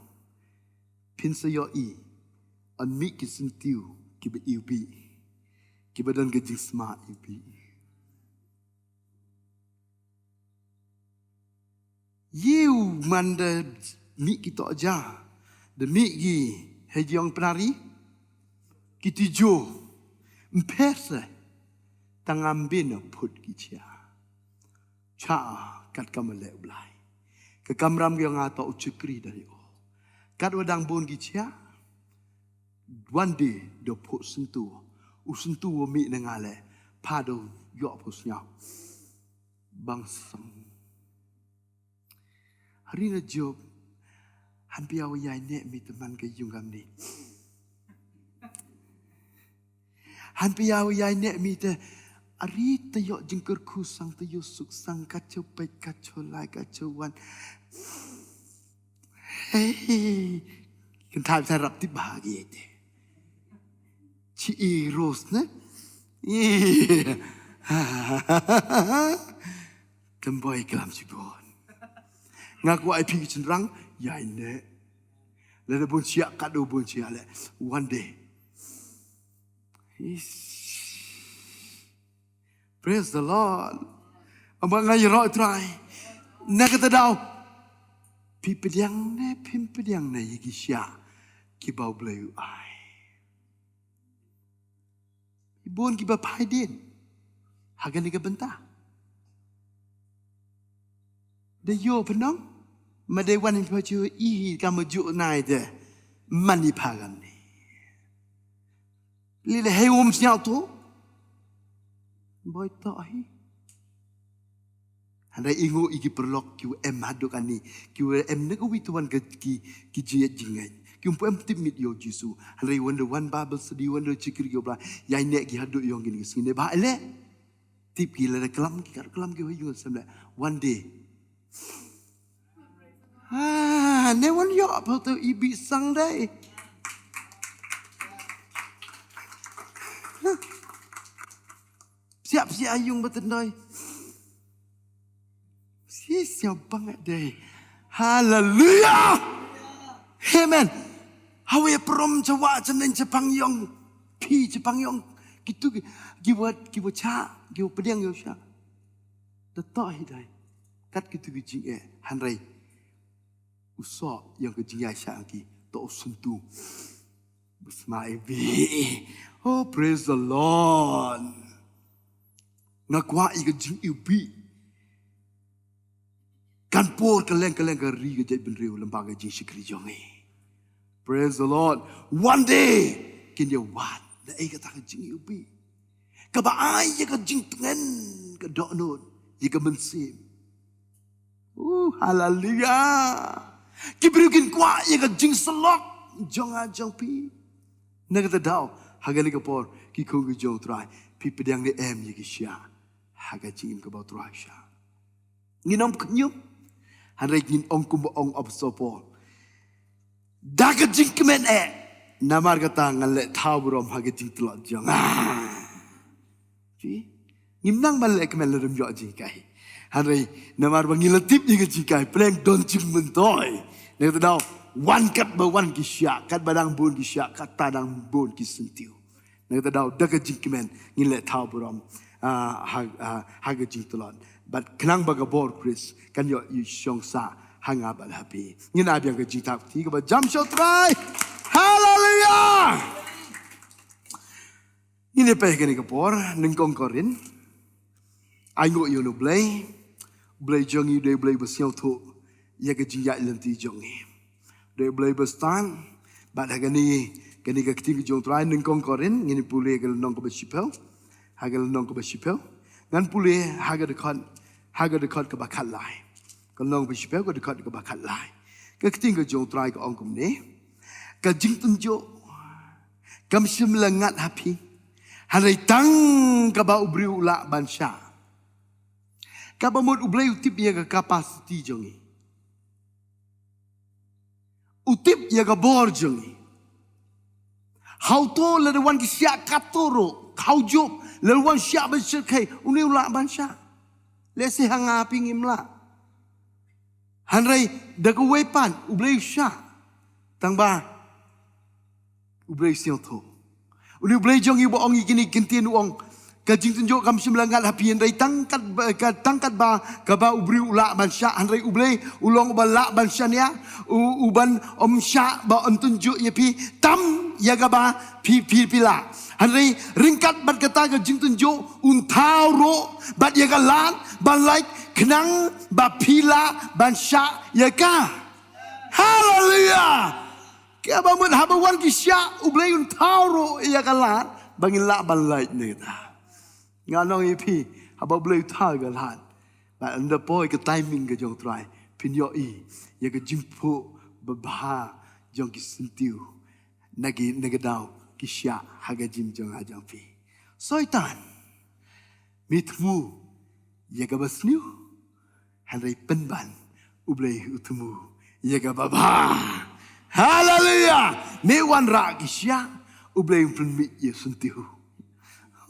Phin sa ïohi. Yn mih ki syntiew kiba iwbih. Kiba don ka jingsma iwbih. Ïa u man da mih ki tohja. Da mih ki hajong pnari. Ki tijo. Ym pher se. Tang ngam bin phut ki chia. Cha kat kam leh U Blei. Ka kamram ki nga to u chukri da ri o. Kat wa dang bun ki chia. Wan de do phu sentu. U sentu wa mi na nga le. Pha do yo phu snya. Bang sang. Hari na Job, han pia wa yai ne mi te man ka yung am ni. Han pia wa yai ne mi te, ari te yo jingkyrkhu sang te yo suk sang ka cho pek ka cho lai ka cho wan. Hey, kan thai sa rap tip ba gi te. Chi i ros ne. Temboi kelam chibon. Nga kwah ai phi ki chynrang, yai ne. Lada bun siak kadu bun siak le. One day. Ish. Praise the Lord. Amba nga yero trai. Na kata daw. Phi pdiang ne, phi pdiang ne, yaki siak. Ki bau blei u ai. Bun ki ba phai din. Hagan ni ka benta. Da yo pynong. Ma dei wan in pha chu i hi ka ma ju nai de. Man i pha gam ni. Li le hei um sniaw tu. Boi to hi. Hynrei i ngu i ki paralok ki wa em haduk ani. Ki wa em na ka wi tuan ka ki ki jiet jingait. Ki um pu em tip mit yo Jisu. Hynrei wan da wan Bible study wan da chikri ki obla. Yai ne ki haduk yong ki ni ki sngine ba ele. Tip ki lada klam ki kar klam ki hoy yung sem le. One day. Ah, ne wan yo pa tu ibi sang dai. Siap siap yung ba tendai. Si siap banget dai. Hallelujah. Amen. Hawi prom chawa chanen chapang yong. Pi chapang yong. Kitu ki wat ki wa cha ki wa pediang yo sha. Da to hi dai. Kat kitu ki jing eh hynrei. U so yang ka jing ya sha ki to u suntu. Bus ma e bi. Oh, praise the Lord. Nga kwah i ka jing i bi. Kan por ka leng ka leng ka ri ka jait bynriew lem ba ka jing shikri jong i. Praise the Lord. One day kin ya wat da ai ka ta ka jing i bi. Ka ba ai ya ka jing tngen ka doh nun ya ka mynsiem. Uh, hallelujah. Ki briew kin kwah ya ka jing salok jong a jong pi. Na ka ta daw ha ka ni ka por ki khung ki jong trai pi pediang ni em ya ki sha ha ka jing im ka ba trai sha. Ngin ong khñium. Hynrei ngin ong kumba ong apostol Paul. Da ka jingkmen eh. Namar kata ngan leh thaw burom ha ka jingtlot jong. Ah. Ji. Ngim nang ban leh kmen leh rim jok jingkai. Hynrei namar ba ngi la tip ïa ka jingkai pleng don jingmyntoi. Na kata daw wan kat ba wan ki shah, kat ba dang bun ki shah, kat ta dang bun ki syntiew. Na kata daw da ka jingkmen ngin leh thaw burom ah, ha, ha, ha ka jingtlot. Bad khnang ba ka bor Khrist kan ïoh ïa shong sah ha nga bad ha phi. Ngin ai biang ka jingtap ti kaba jam sha u Trai. Haleluya. Ngin ïa pei kane ka por nyngkong Korinth. Ai nguh ïa u Blei. Blei jong ngi dei Blei ba sngewthuh ïa ka jingïaid lynti jong ngi. Dei Blei ba stad bad ha kane kane ka ktien ka jong u Trai nyngkong Korinth ngin pule ka lynnong kaba shiphew. Ha ka lynnong kaba shiphew ngan pule ha ka dkhot ha ka dkhot kaba khatlai. Ka lynnong kaba shiphew ka dkhot kaba khatlai. Ka ktien ka jong u Trai ka ong kumne. Ka jingtynjuh kam shym la ngat ha phi. Hynrei tang kaba u briew u lah ban shah. Kaba mut u Blei u tip ïa ka capacity jong ngi. U tip ïa ka bor jong ngi. Hawto lada wan ki shah kato ruh. Hawjuh lada wan shah ban shyrkhei. Une u lah ban shah. Lehse ha nga ha phi ngim lah. Hynrei da kawei pat u Blei u shah. Tang ba u Blei u sngewthuh. Une u Blei jong ngi ba ong ïa kine ki ktien u ong. Ka jingtynjuh kam shym la ngat ha phi hynrei tang kat ba, ka, tang kat ba kaba u briew u lah ban shah hynrei u Blei u long uba lah ban shaniah u, u ban ym shah ba un tynjuh ïa phi tam ïa kaba phi, phi, phi lah. Hynrei ryngkat bad kata ka jingtynjuh un thaw ruh bad ïa ka lad ban lait khnang ba phi lah ban shah ïa ka. Haleluya. Kaba mut haba wan ki shah u Blei un thaw ruh ïa ka lad ba ngin lah ban lait ne kata. Nga ong ïa phi haba u Blei u thaw ïa ka lad. Bad ynda poi ka timing ka jong u Trai phin ïohi ïa ka jingphuh babha jong ki syntiew na ki, na ka daw ki shiah ha ka jingim jong nga jong phi. Soitan, me thmu ïa kaba sniew, hynrei pynban U Blei u thmu ïa kaba bha. Haleluia! Me wanrah ki shiah, U Blei u pynmih ïa u syntiew.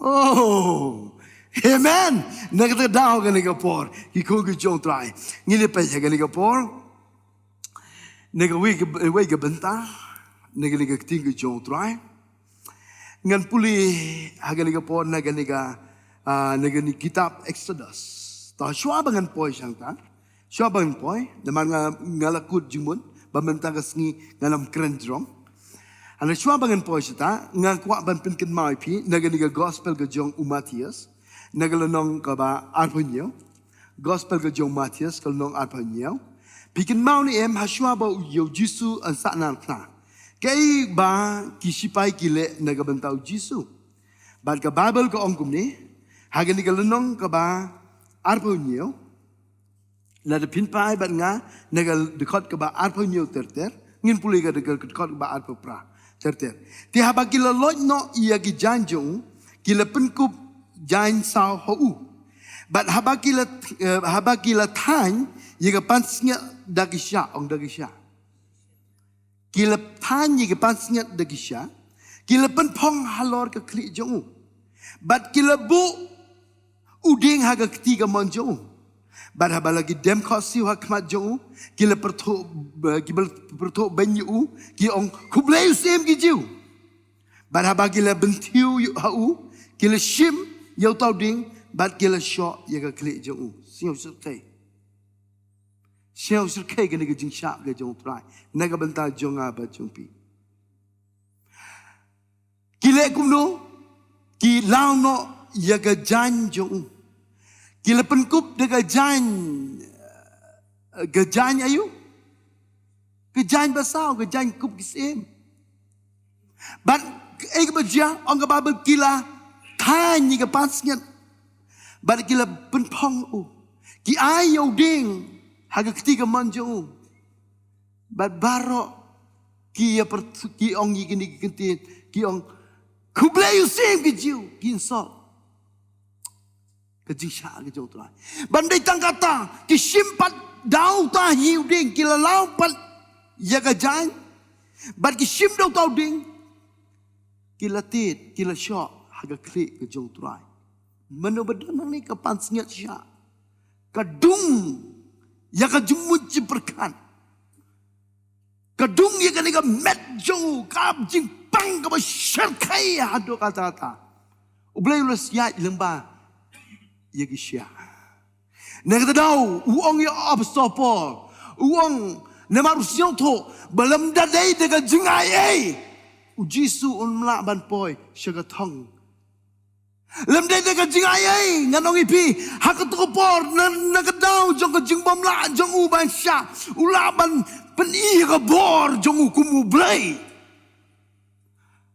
Oh, amen. Na kata ka daw kane ka por, ki khun ki jong U Trai, ngin ïa peit ha kane ka por na kawei ka, wei ka bynta na kane ka ktien ka jong U Trai. Ngan pule ha kane ka por na kane ka, ah, na kane ka kitab Exodus. Te shuwa ba ngan poi shangta, shuwa ba ngan poi, namar nga, nga la kut jingmut ba mynta ka sngi ngan ym kren jrong. Hynrei shuwa ba ngan poi shata, nga kwah ban pynkynmaw ïa phi na kane ka gospel ka jong u Mathaios, na ka lynnong kaba arphew hynñiew. Gospel ka jong u Mathaios, ka lynnong arphew hynñiew. Phi kynmaw ne em, ha shuwa ba u, ïa u Jisu un sah narphna, kaei ba ki shipai ki leh na ka bynta u Jisu? Bad ka Baibl ka ong kumne, ha kane ka lynnong kaba arphew hynñiew, lada phin phai bad nga na ka dkhot kaba arphew hynñiew ter ter, ngin pule ka dkhot kaba arphew phra ter ter. Te haba ki la loit noh ïa ki jaiñ jong u, ki la pynkup jaiñ saw ha u. Bad haba ki la, eh, haba ki la thaiñ ïa ka pansngiat da ki shiah, ong da ki shiah. Ki la thaiñ ïa ka pansngiat da ki shiah, ki la pynphong halor ka khlieh jong u. Bad ki la buh u dieng ha ka kti kamon jong u. Bad haba la ki dem khohsiew ha khmat jong u, ki la pyrthuh, ki la pyrthuh beiñ ïa u, ki ong, "Khublei u syiem ki Jiw." Bad haba ki la bynthiew ïa ha u, ki la shim ïa uta u dieng, bad ki la shoh ïa ka khlieh jong u. Sngew shyrkhei. Sngew shyrkhei kane ka jingshah ka jong U Trai na ka bynta jong nga bad jong phi. Ki leh kumno? Ki law noh ïa ka jaiñ jong u. Ki la pynkup da ka jaiñ, eh, ka jaiñ aïu? Ka jaiñ basaw, ka jaiñ kup ki syiem. Bad kaei kaba jia, ong ka Baibl, ki la thaiñ ïa ka pansngiat. Bad ki la pynphong u. Ki ai ïa u dieng ha ka kti kamon jong u. Bad baroh ki ïa pyrthuh, ki ong ïa kine ki kyntien, ki ong, "Khublei u syiem ki Jiw," ki insult. Ka jingshah ka jong U Trai. Ban dei tang kata, ki shim pat da uta hi u dieng, ki la law pat ïa ka jaiñ. Bad ki shim da uta u dieng, ki la tied, ki la shoh ha ka khlieh ka jong U Trai. Mano ba don hangne ka pansngiat shah, ka dung ïa ka jingmut jingpyrkhat. Ka dung ïa kane ka met jong u, ka jingpang kaba shyrkhei haduh katta katta. U Blei u la syaid lyngba ïa ki shiah. Na kata ka daw, u ong ïa u Apostol Paul, u ong, namar u sngewthuh ba lymda dei da ka jingai ei, u Jisu um lah ban poi sha ka thong. Lymda dei da ka jingai ei, ngan ong ïa phi, ha kato ka por, na, na ka daw jong ka jingbymlah jong u ban shah, u lah ban pyni ïa ka bor jong u kum u Blei.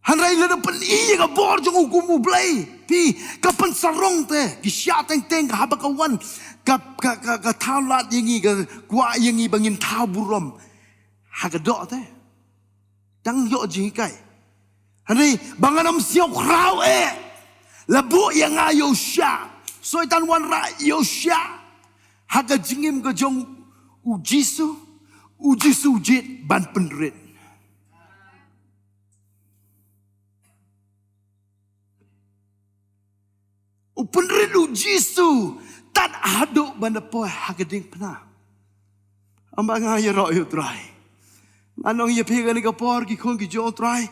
Hynrei lada pyni ïa ka bor jong u kum u Blei, phi, ka pynsarong te, ki shiah teng teng, ka haba ka wan, ka, ka, ka, ka thaw lad ïa ngi, ka kwah ïa ngi ba ngin thaw burom ha ka doh te. Dang ïoh jinghikai. Hynrei ba ngan ym sngewkhraw eh, la buh ïa nga ïa u shiah. Soitan wanrah ïa u shiah ha ka jingim ka jong u Jisu, u Jisu u jied ban pynrit. U pynrit u Jisu tad haduh ban da poi ha ka diengphna. Ym ba nga ïaroh ïa u Trai. Ngan ong ïa phi kane ka por, ki khun ki jong u Trai,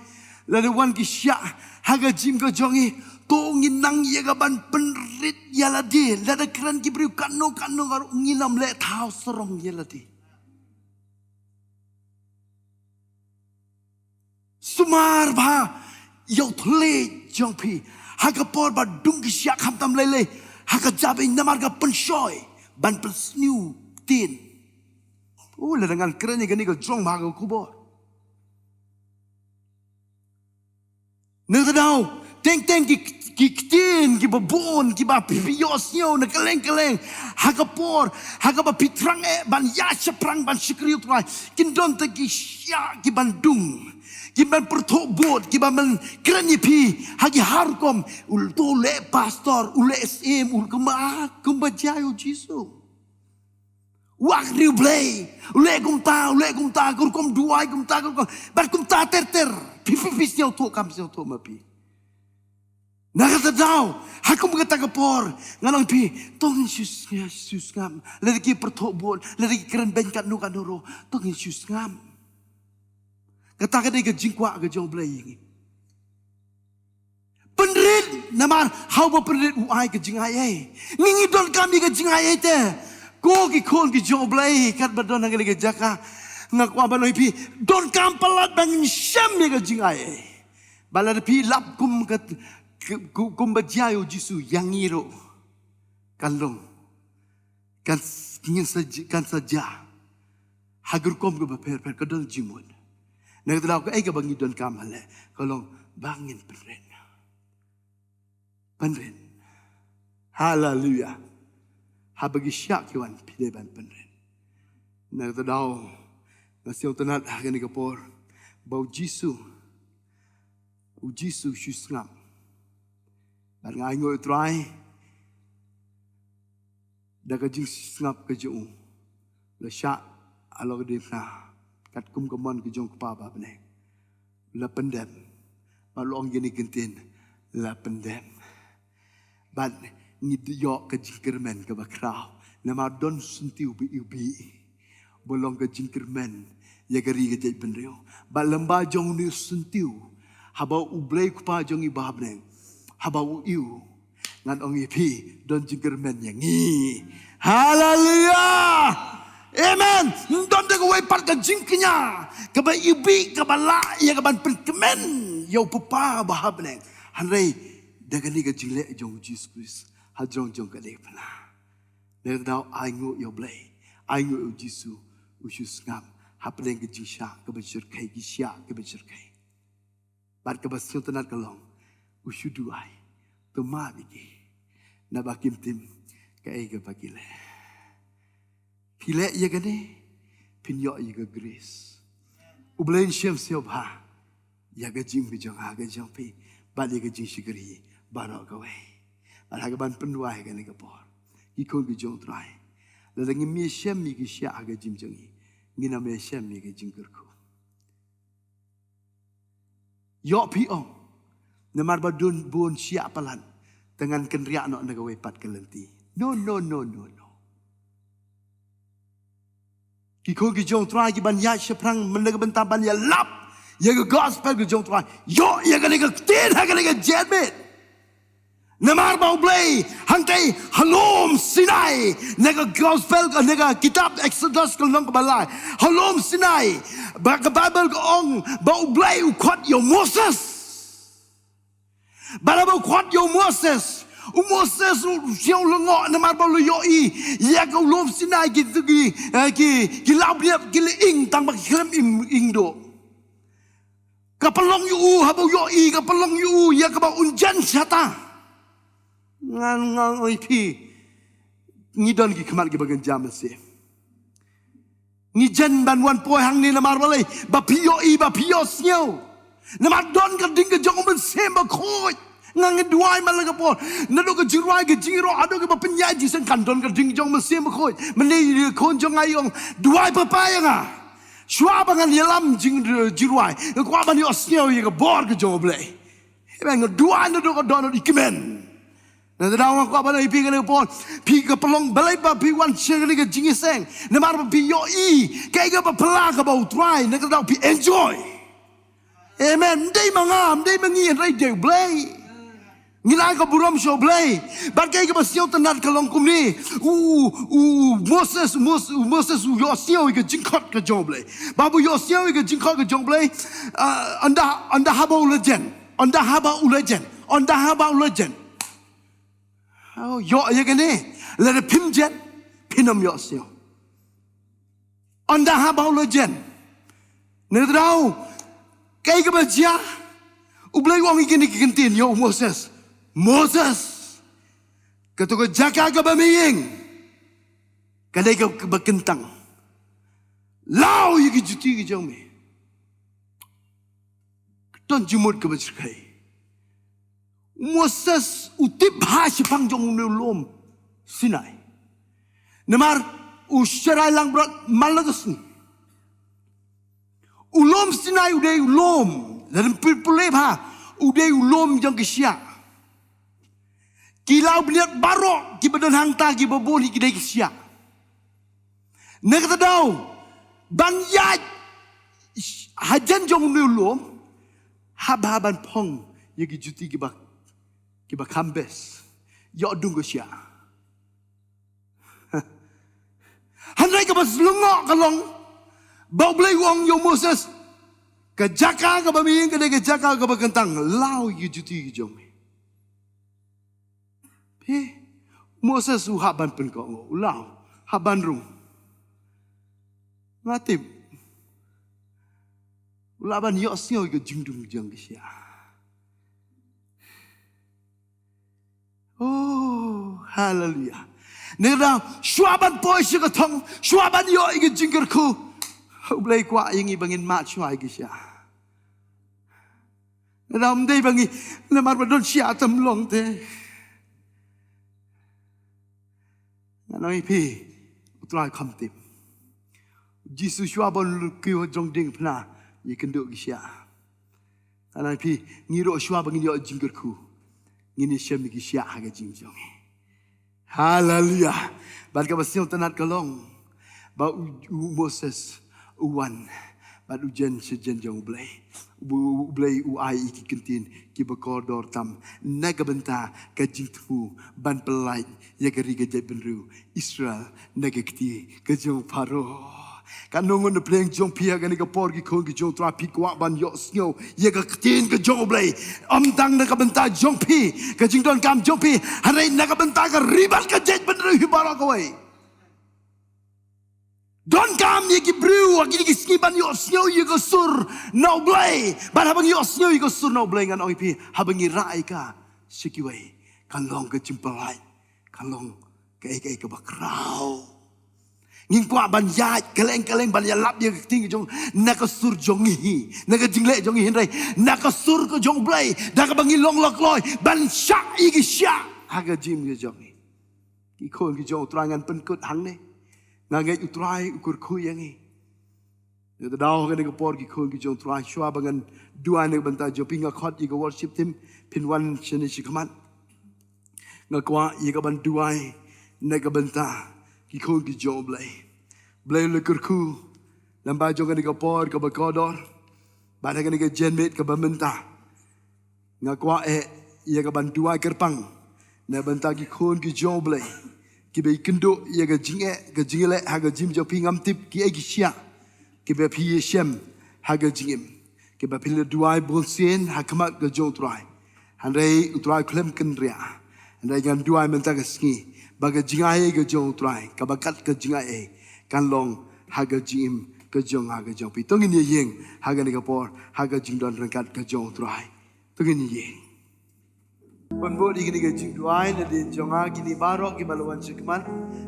lada wan ki shiah ha ka jingim ka jong ngi, to ngin nang ïa ka ban pynrit ïa lade. Lada kren ki briew katno katno ka ruh, ngin ym leh thaw sarong ïa lade. Sumar bha ïa u thylliej jong phi ha ka por ba dung ki shiah, khamtam lei lei ha ka jabieng, namar ka pynshoi ban pynsniew ktien. U, lada ngan kren ïa kane ka jrong bha ka khubor. Na kata ka daw, Teng teng ki, ki ktien kiba bun, kiba phi, phi ïohsngew na kylleng kylleng. Ha ka por, ha kaba phi thrang eh ban ïa shaphrang, ban shakri ïa u Trai, kin don tang ki shiah kiban dung, kiban pyrthuh bud, kiban kren ïa phi ha ki rukom, u to u leh pastor, u leh syiem, u kumba, kumba jia ïa u Jisu. Wak riewblei, u leh kumta, u leh kumta, ka rukom duwai kumta, ka rukom, bad kumta ter ter. Phi, phi, phi sngewthuh kam sngewthuh ma phi. Na kata daw, ha kum kata ka por, ngan ong phi, to ngin shu sngap, shu sngap. Lada ki pyrthuh bud, lada ki kren beiñ katno katno ruh, to ngin shu sngap. Kata ka dei ka jingkwah ka jong u Blei ïa ngi. Pynrit, namar haba pynrit u ai ka jingai ei. Ngi, ngi donkam ïa ka jingai ei te. Ko ki khun ki jong u Blei, katba don ha kane ka jaka, nga kwah ban ong ïa phi, donkam palat ba ngin shem ïa ka jingai ei. Ba lada phi lap kum ka, ku-, kumba jia ïa u Jisu, ïa ngi ruh kan long, kan s-, ngin sa ji-, kan sa jia ha ka rukom kaba pher pher, ka don jingmut. Na kata daw, kaei kaba ngi donkam haleh, ka long ba ngin pynrit. Pynrit. Haleluia. Haba ki shiah ki wan, phi dei ban pynrit. Na kata daw, nga sngewtynnat ha kane ka por ba u Jisu, u Jisu u shu sngap. Bad nga ainguh ïa u Trai da ka jingsngap ka jong u. La shah halor ka diengphna, katkum ka mon ka jong u Kpa ba ha bneng. La pyndem. Bad la ong kine ki ktien, la pyndem. Bad ngi ïoh ka jingkyrmen kaba khraw, namar don syntiew ba ïohi ba long ka jingkyrmen ïa ka ri ka jaitbynriew. Bad lyngba jong une u syntiew, haba u Blei Kpa jong ngi ba ha bneng, haba u ïohi, ngan ong ïa phi, don jingkyrmen ïa ngi. Haleluia. Amen. Don da kawei pat ka jingkñia kaba ïohi, kaba lah ïa kaban pynkmen ïa u Papa ba ha bneng. Hynrei da kane ka jingleh jong u Jisu Khrist hajrong jong kane ka pla. Na kata daw, ainguh ïa u Blei, ainguh ïa u Jisu, u shu sngap hapdeng ka jingshah kaba shyrkhei, ki shiah kiba shyrkhei. Bad kaba sngewtynnat ka long, u shu duwai, to map ïa ki, naba kim tip kaei kaba ki leh. Phi leh ïa kane, phin ïoh ïa ka grace. U Blei un sngewsih bha ïa ka jingim ka jong nga, ka jong phi, bad ïa ka jingshakri baroh kawei. Bad ha kaban pynduwai ha kane ka por, ki khun ki jong u Trai, lada ngim ïashem ïa ki shiah ha ka jingim jong ngi, ngin ym ïashem ïa ka jingkyrkhu. Ïoh phi ong, namar ba don bun shiah palat, te ngan kynriah noh na kawei pat ka lynti. No, no, no, no, no. Ki khun ki jong u Trai kiban ïaid shaphrang mynta ka bynta ban ïalap ïa ka gospel ka jong u Trai, ïoh ïa kane ka ktien ha kane ka janmiet. Namar ba u Blei hangtei ha lum Sinai, na ka gospel, na ka kitab Exodus ka lynnong kaba lai, ha lum Sinai, ba ka Baibl ka ong ba u Blei u khot ïa u Moses. Bad haba u khot ïa u Moses, u Moses u sngew lyngngoh namar ba u la ïohi ïa ka lum Sinai, ki, ki, eh, ki, ki la bniat, ki la ing, tang ba ki khlem ing, ing duh. Ka pynlong ïa u, haba u ïohi, ka pynlong ïa u ïa kaba un jan shata. Ngan, ngan ong ïa phi, ngi don ki khmat kiba kynja mynsiem. Ngi jan ban wan poi hangne namar balei? Ba phi ïohi, ba phi ïohsngew. Namar don ka ding ka jong u Mynsiem Bakhuid. Nga, nga duwai man la ka por, naduh ka jingrwai, ka jingïaroh haduh kaba pynïaid jingïaseng, kan don ka ding jong u Mynsiem Bakhuid. Mynne ïa ki khun jong nga ki ong, duwai papa ïa nga, shuwa ba ngan ïalam jing, jingrwai, nga kwah ban ïohsngew ïa ka bor ka jong u Blei. Hynrei nga duwai naduh ka dohnud ïa ki kmen. Na kata daw nga kwah ban ong ïa phi kane ka por, phi, ka pynlong, balei ba phi wan sha kane ka jingïaseng? Namar ba phi ïohi kaei kaba phylla kaba u Trai, na kata daw phi enjoy. Amen. Ym dei ma nga, ym dei ma ngi, hynrei dei u Blei. Ngin ai ka burom sha u Blei. Bad kaei kaba sngewtynnat ka long kumne. U, u, u Moses, u Mos-, u Moses u ïohsngew ïa ka jingkhot ka jong u Blei. Ba u ïohsngew ïa ka jingkhot ka jong u Blei, ah, ynda, ynda haba u la jan. Ynda haba u la jan. Ynda haba u la jan. Oh, ïoh ïa kane. Lada phim jan, phin ym ïohsngew. Ynda haba u la jan. Na kata daw, kaei kaba jia? U Blei u ong ïa kine ki kyntien ïa u Moses. Moses, kato ka jaka kaba me ïeng ka dei kaba kyntang. Law ïa ki juti ki jong me. Ka don jingmut kaba jyrkhei. U Moses u tip ha shaphang jong une u lum Sinai. Namar u Sharai Langbrot man la ka sngi. U lum Sinai u dei u lum, lada phi pule bha, u dei u lum jong ki shiah. Ki law bniat baroh kiba don hangta kiba bun hi ki dei ki shiah. Na kata ka daw ban ïaid hajan jong une u lum, hap ban phong ïa ki juti kiba, kiba kham best, ïoh dung ka shiah. Hynrei kaba slyngngoh ka long ba U Blei u ong ïa u Moses, ka jaka kaba me ïeng ka dei ka jaka kaba kyntang, law ïa ki juti ki jong me. Phi, Moses u hap ban pynkohnguh, u lah hap ban rung. Nga tip u lah ban ïohsngew ïa ka jingdum jong ki shiah. Oh, haleluya. Ngi da shuwa ban poi sha ka thong, shuwa ban ïoh ïa ka jingkyrkhu, U Blei kwah ïa ngi ba ngin mad shuwa ïa ki shiah. Ngi da ym dei ba ngi, namar ba don shiah tam long te. Ngan ong ïa phi, U Trai kham tip. Jisu shuwa ban lut kiew jong diengphna ïakynduh ki shiah. Ngan ong ïa phi, ngi ruh shuwa ba ngin ïoh jingkyrkhu, ngin ïashem ïa ki shiah ha ka jingim jong ngi. Haleluya. Bad kaba sngewtynnat ka long ba u, u Moses u wan bad u jan sha jan jong U Blei. U, U Blei u ai ïa ki kyntien kiba kordor tam na ka bynta ka jingthmu ban pyllait ïa ka ri ka jaitbynriew Israel na ka kti ka jong u Pharaoh. Katno ngut na pdeng jong phi ha kane ka por ki khun ki jong U Trai phi kwah ban ïohsngew ïa ka ktien ka jong U Blei. Ym tang na ka bynta jong phi, ka jingdonkam jong phi, hynrei na ka bynta ka ri bad ka jaitbynriew hi baroh kawei. Donkam ïa ki briew ha kine ki sngi ban ïohsngew ïa ka sur na U Blei. Bad haba ngi ïohsngew ïa ka sur na U Blei, ngan ong ïa phi, haba ngi rah ïa ka sha kiwei, ka long ka jingpyllait, ka long kaei kaei kaba khraw. Ngim kwah ban ïaid kylleng kylleng ban ïalap ïa ka ktien ka jong, na ka sur jong ngi hi, na ka jingleh jong ngi hi, hynrei na ka sur ka jong U Blei, da kaba ngi long lok loi ban shah ïa ki shiah ha ka jingim ka jong ngi. Ki khun ki jong U Trai, ngan pynkut hangne. Nga ngeit U Trai u kyrkhu ïa ngi. Ïa, te daw ha kane ka por ki khun ki jong U Trai, shuwa ba ngan duwai na ka bynta jong phi, nga khot ïa ka worship team phin wan shane shakhmat. Nga kwah ïa ka ban duwai na ka bynta ki khun ki jong U Blei. Blei u la kyrkhu lyngba jong kane ka por kaba kordor bad ha kane ka janmiet kaba mynta. Nga kwah eh ïa ka ban duwai kyrpang na bynta ki khun ki jong U Blei kiba ïakynduh ïa ka jingeh ka jingïaleh ha ka jingim jong phi. Ngam tip kiei ki shiah kiba phi ïashem ha ka jingim, kiba phi la duwai bunsien ha khmat ka jong U Trai, hynrei U Trai khlem kynriah. Hynrei ngan duwai mynta ka sngi ba ka jingai ei ka jong U Trai, kaba kat ka jingai ei, kan long ha ka jingim ka jong nga ka jong phi. To ngin ïa ïeng ha kane ka por ha ka jingdon ryngkat ka jong U Trai. To ngin ïa ïeng. Pynbud ïa kane ka jingduwai na dien jong nga, kine baroh kiba la wan shakhmat.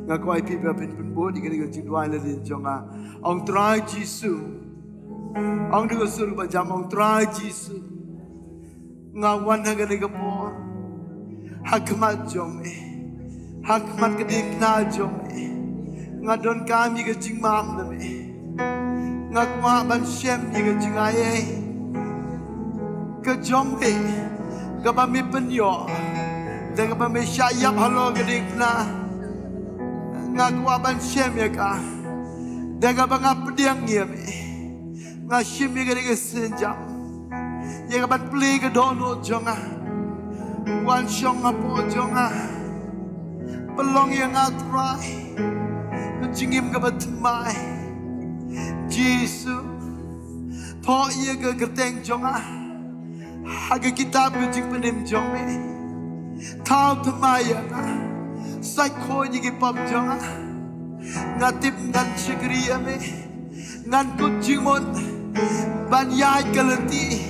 Nga kwah ïa phi ba phin pynbud ïa kane ka jingduwai na dien jong nga. Ong Trai Jisu. Ong da ka sur ba jam, ong Trai Jisu. Nga wan ha kane ka por ha khmat jong me, ha khmat ka diengphna jong me. Nga donkam ïa ka jingmap na me. Nga kwah ban shem ïa ka jingai ei ka jong me, kaba me pynïoh da kaba me shah ïap halor ka diengphna. Nga kwah ban shem ïa ka da kaba nga pdiang ïa me. Nga shim ïa ka da ka sienjam ïa ka ban plie ka dohnud jong nga. Wan shong hapoh jong nga. Pynlong ïa nga Trai ka jingim kaba thymmai. Jisu, thoh ïa ka kyrteng jong nga ha ka kitab ka jingpynim jong me. Thaw thymmai ïa nga. Sait khuid ïa ki pop jong nga. Nga tip ngan shakri ïa me. Ngan kut jingmut ban ïaid ka lynti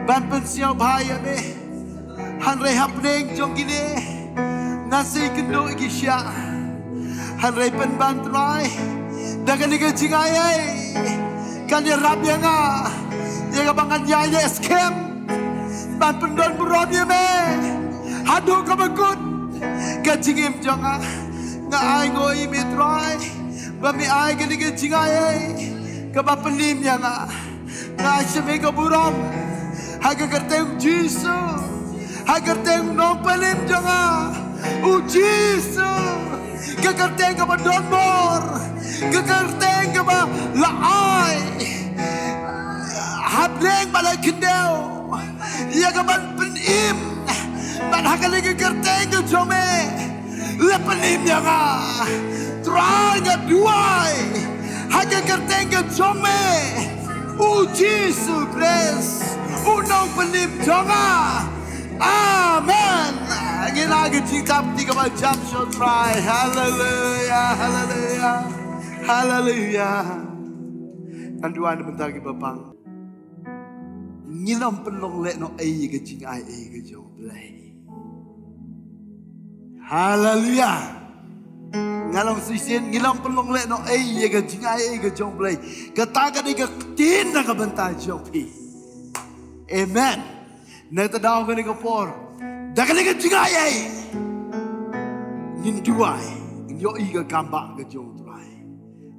ban pynsngewbha ïa me. Hynrei hapdeng jong kine ngan sa ïakynduh ïa ki shiah. Hynrei pynban Trai, da kane ka jingai ei kan ïarap ïa nga ïa kaba ngan ïaid skhem ban pyndon burom ïa me haduh kaba kut. Ka jingim jong nga, nga ai nguh ïa me Trai ba me ai kane ka jingai ei kaba pynim ïa nga. Nga ai sha me ka burom ha ka kyrteng Jisu, ha ka kyrteng Nongpynim jong nga, u Jisu. Ka kyrteng kaba don bor, ka kyrteng kaba la ai hapdeng ba la khyndew ïa ka ban pynim. Bad ha kane ka kyrteng ka jong me, la pynim ïa nga. Trai, nga duwai ha ka kyrteng ka jong me, u Jisu Khrist, u Nongpynim jong nga. Amen. Ngin ai ka jingtap kti kaba jam sha u Trai. Haleluya, haleluya, haleluya. Ngan duwai na bynta kiba pang. Ngin ym pynlong lehnohei ïa ka jingai ei ka jong u Blei. Haleluya. Nga ong shisien, ngin ym pynlong lehnohei ïa ka jingai ei ka jong u Blei. Kata ka dei ka ktien na ka bynta jong phi. Amen. Na kata daw kane ka por, da kane ka jingai ei, ngin duwai, ngin ïohi ka kambah ka jong u Trai.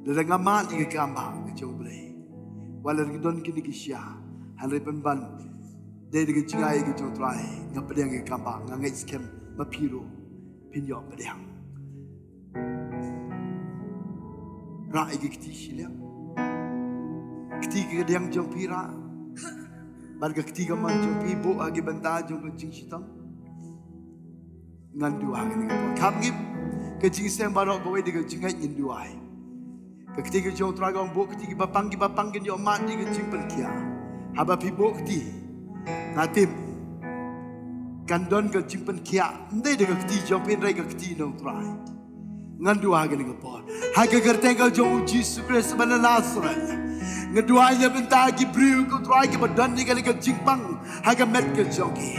Lada nga mad ïa ka kambah ka jong u Blei, wat la ki don kine ki shiah, hynrei pynban dei da ka jingai ka jong u Trai nga pdiang ïa ka kambah. Nga ngeit skhem ba phi ruh phin ïoh pdiang. Rah ïa ki kti shiliang. Kti ka kadiang jong phi rah, bad ka kti kamon jong phi buh ha ki bynta jong ka jingshitom. Ngan duwai ha kane ka por. Kham ngim, ka jingseng baroh kawei da ka jingngeit ngin duwai. Ka kti ka jong u Trai ka ong, buh kti, kiba pang, kiba pang kin ïoh mad da ka jingpynkhiah. Haba phi buh kti, nga tip kan don ka jingpynkhiah, ym dei da ka kti jong phi hynrei ka kti na u Trai. Ngan duwai ha kane ka por ha ka kyrteng ka jong u Jisu Khrist ba na Nasareth. Nga duwai na bynta ki briew ko Trai kiba don ïa kane ka jingpang ha ka met ka jong ki.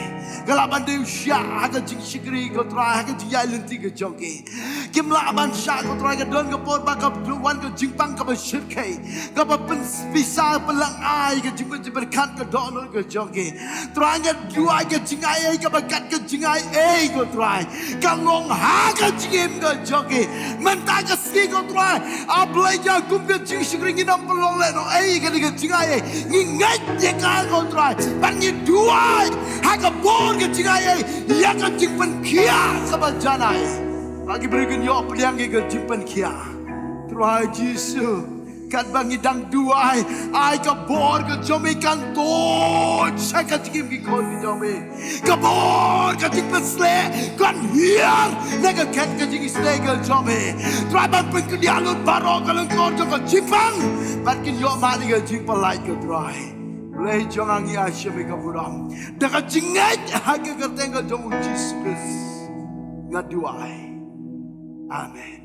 Ka lah ban dei u shiah ha ka jingshakri ko Trai, ha ka jingïaid lynti ka jong ki. Kim lah ban shah ko Trai, ka don ka por ba ka wan ka jingpang kaba shyrkhei, kaba pynpisa pynlang ai ka jingpynjah pyrkhat ka dohnud ka jong ki. Trai, nga duwai ka jingai ei kaba kat ka jingai ei ko Trai, ka long ha ka jingim ka jong ki. Mynta ka sngi ko Trai, A Blei, ïa kum ka jingshakri ngin ym pynlong lehnohei ïa kane ka jingai ei. Ngi ngeit ïa ka ko Trai, bad ngi duwai ha ka bor ka jingai ei ïa ka jingpynkhiah kaba janai. Ba ki briew kin ïoh pdiang ïa ka jingpynkhiah. Trai Jisu, katba ngi dang duwai, ai ka bor ka jong me kan tuid sha ka jingim ki khun ki jong me. Ka bor ka jingpynshlur kan hiar na ka khet ka jingisynei ka jong me. Trai, ban pynkyndiah lut baroh ka lyngkor jong ka jingpang, bad kin ïoh mad ïa ka jingpyllait ko Trai. Blei jong nga, ngi ai sha me ka burom da ka jingngeit ha ka kyrteng ka jong u Jisu Khrist nga duwai. Amen.